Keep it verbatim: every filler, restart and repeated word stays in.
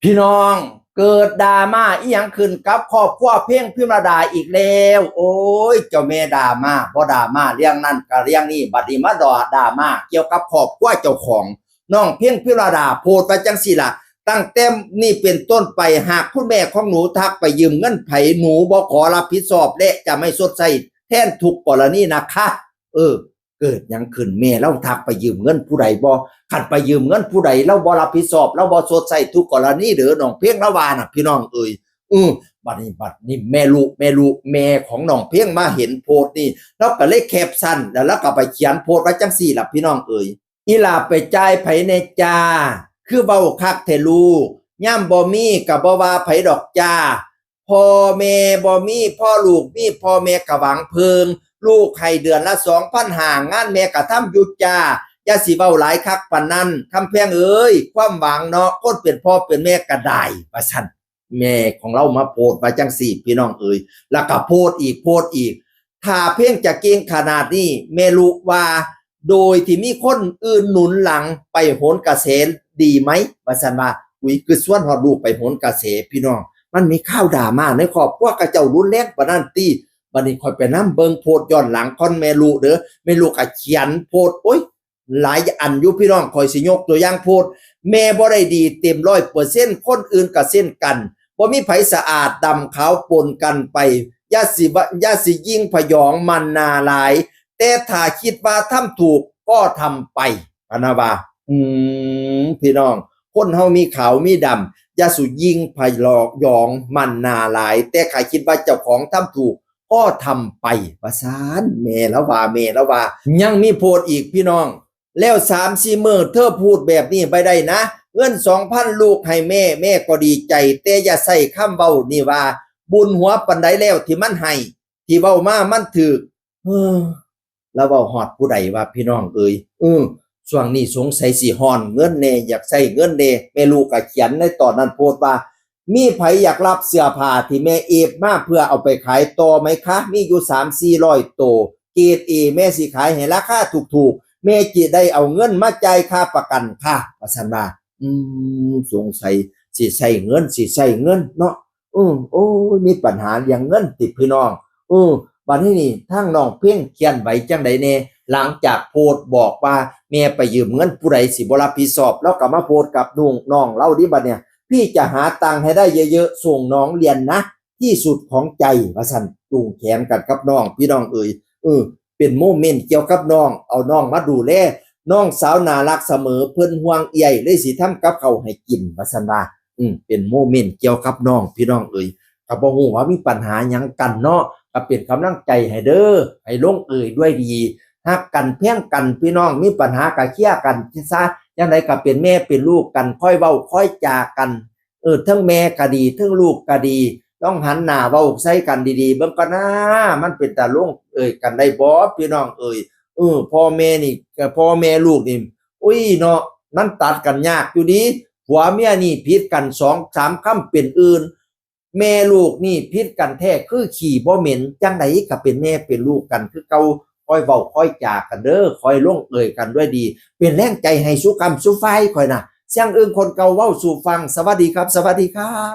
พี่น้อง เกิดดราม่าอีหยังขึ้นกับครอบครัวเพ็งพิมรดาอีกแล้ว โอ้ย เจ้าแม่ดราม่า บ่ดราม่าเรื่องนั้นก็เรื่องนี้ บัดนี้มาดราม่าเกี่ยวกับครอบครัวเจ้าของ น้องเพ็งพิมรดาโพสต์ไว้จังซี่ล่ะ ตั้งแต่นี้เป็นต้นไป หากคุณแม่ของหนูทักไปยืมเงินไผ หนูบ่ขอรับผิดชอบ และจะไม่ชดใช้แทนทุกกรณีนะคะ เออ เกิดหยังขึ้น แม่ลาวทักไปยืมเงินผู้ใดบ่ คันไปยืมเงินผู้ใด ลาวบ่รับผิดชอบ ลาวบ่ชดใช้ทุกกรณีเด้อ น้องเพ็งลาวว่าน่ะ พี่น้องเอ๋ย อือ บัดนี้ บัดนี้แม่ลูก แม่ลูก แม่ของน้องเพ็งมาเห็นโพสต์นี่ ลาวก็เลยแคปชั่น แล้วลาวก็ไปเขียนโพสต์ไว้จังซี่ล่ะ พี่น้องเอ๋ย อีหล่าไปจ่ายไผแน่จ้า คือเว้าคักแท้ลูก ยามบ่มีก็บ่ว่าไผดอกจ้า พ่อแม่บ่มี พ่อลูกมี พ่อแม่ก็หวังเพิ่ง ลูกให้เดือนละสองพันห้า งานแม่ก็ทำอยู่จ้า อย่าสิเว้าหลายคักปานนั้น คำแพงเอ๋ย ความหวังเนาะ คนเป็นพ่อเป็นแม่ก็ได้ ว่าซั่น แม่ของลาวมาโพสต์ว่าจังซี่ พี่น้องเอ๋ย แล้วก็โพสต์อีก โพสต์อีก ถ้าเพ็งจะเก่งขนาดนี้ แม่ลูกว่า โดยที่มีคนอื่นหนุนหลังไปโหนกระแสดีไหม ว่าซั่นว่า อุ๊ย คือชวนฮอดลูกไปโหนกระแส พี่น้อง มันมีข่าวดราม่าในครอบครัวเขาเจ้ารุนแรงปานนั้นติ บัดนี้ข้อยไปนำเบิ่งโพสต์ย้อนหลังของแม่ลูกเด้อ แม่ลูกก็เขียนโพสต์ โอ๊ย หลายอันอยู่พี่น้อง ข้อยสิยกตัวอย่างโพสต์ แม่บ่ได้ดีเต็มร้อยเปอร์เซ็นต์ คนอื่นก็เช่นกัน บ่มีไผสะอาดดำขาวปนกันไป อย่าสิว่า อย่าสิยิ่งพยองหมั่นหน้าหลาย แต่ถ้าคิดว่าทำถูกก็ทำไป พะนะว่า อืม พี่น้อง คนเฮามีขาวมีดำ อย่าสุยิ่งพยองหมั่นหน้าหลาย แต่ถ้าคิดว่าเจ้าของทำถูก ก็ทำไป ว่าซั่น แม่ลาวว่า แม่ลาวว่า ยังมีโพสต์อีกพี่น้อง แล้วสามสี่มื้อเธอพูดแบบนี้ไปได้นะ เงินสองพันลูกให้แม่ แม่ก็ดีใจ แต่อย่าใช้คำเว้านี่ว่า บุญหัวปานใดแล้วที่มันให้ ที่เว้ามามันถูก เฮ้อ ลาวเว้าฮอดผู้ใดวะพี่น้องเอ๋ย เออ ช่วงนี้สงสัยสิฮ้อนเงินแน่ อยากใช้เงินแน่ แม่ลูกก็เขียนในตอนนั้นโพสต์ว่า มีไผอยากรับเสื้อผ้าที่แม่เอฟมาเพื่อเอาไปขายต่อไหมคะ มีอยู่สามสี่ร้อยโต เกรดเอ แม่สิขายให้ราคาถูกๆ แม่จะได้เอาเงินมาจ่ายค่าประกันค่ะ ว่าซั่นว่า อืม สงสัยสิใช้เงิน สิใช้เงินเนาะ อืม โอ้ย มีปัญหาเรื่องเงินติพี่น้อง อืม บัดนี้นี่ ทางน้องเพ็งเขียนไว้จังใดแน่ หลังจากโพสต์บอกว่าแม่ไปยืมเงินผู้ใดสิบ่รับผิดชอบ ลาวก็มาโพสต์กับน้อง น้องลาวดิบัดเนี่ย พี่จะหาตังค์ให้ได้เยอะๆ ส่งน้องเรียนนะ ที่สุดของใจ ว่าซั่น จูงแขนกันกับน้อง พี่น้องเอ๋ย เออ เป็นโมเมนต์เกี่ยวกับน้อง เอาน้องมาดูแล น้องสาวน่ารักเสมอ เพิ่นห่วงเอื้อย เลยสิทำกับข้าวให้กิน ว่าซั่นว่า อืม เป็นโมเมนต์เกี่ยวกับน้อง พี่น้องเอ๋ย ก็บ่ฮู้ว่ามีปัญหาหยังกันเนาะ ก็เป็นกำลังใจให้เด้อ ให้ลงเอยด้วยดี ฮักกันแพงกันพี่น้อง มีปัญหาก็เคลียร์กันซะ จั่งใดก็เป็นแม่เป็นลูกกัน ค่อยเว้าค่อยจากัน เออ ทั้งแม่ก็ดี ทั้งลูกก็ดี ต้องหันหน้าเว้าใส่กันดีๆ เบิ่งก่อนนะ มันเป็นตาลงเอยกันได้บ่ พี่น้องเอ๋ย เออ พ่อแม่นี่ พ่อแม่ลูกนี่ อุ้ยเนาะ มันตัดกันยากอยู่ดี ผัวเมียนี่ผิดกันสองสามคำเป็นอื่น แม่ลูกนี่ผิดกันแท้คือขี้บ่เหม็น จั่งใดก็เป็นแม่เป็นลูกกันคือเก่า ค่อยเว้าค่อยจากันเด้อ ค่อยลงเอยกันด้วยดี เป็นแรงใจให้สู่คำสู่ฝ่ายข้อยนะ เสียงอึ่งคนเก่าเว้าสู่ฟัง สวัสดีครับ สวัสดีครับ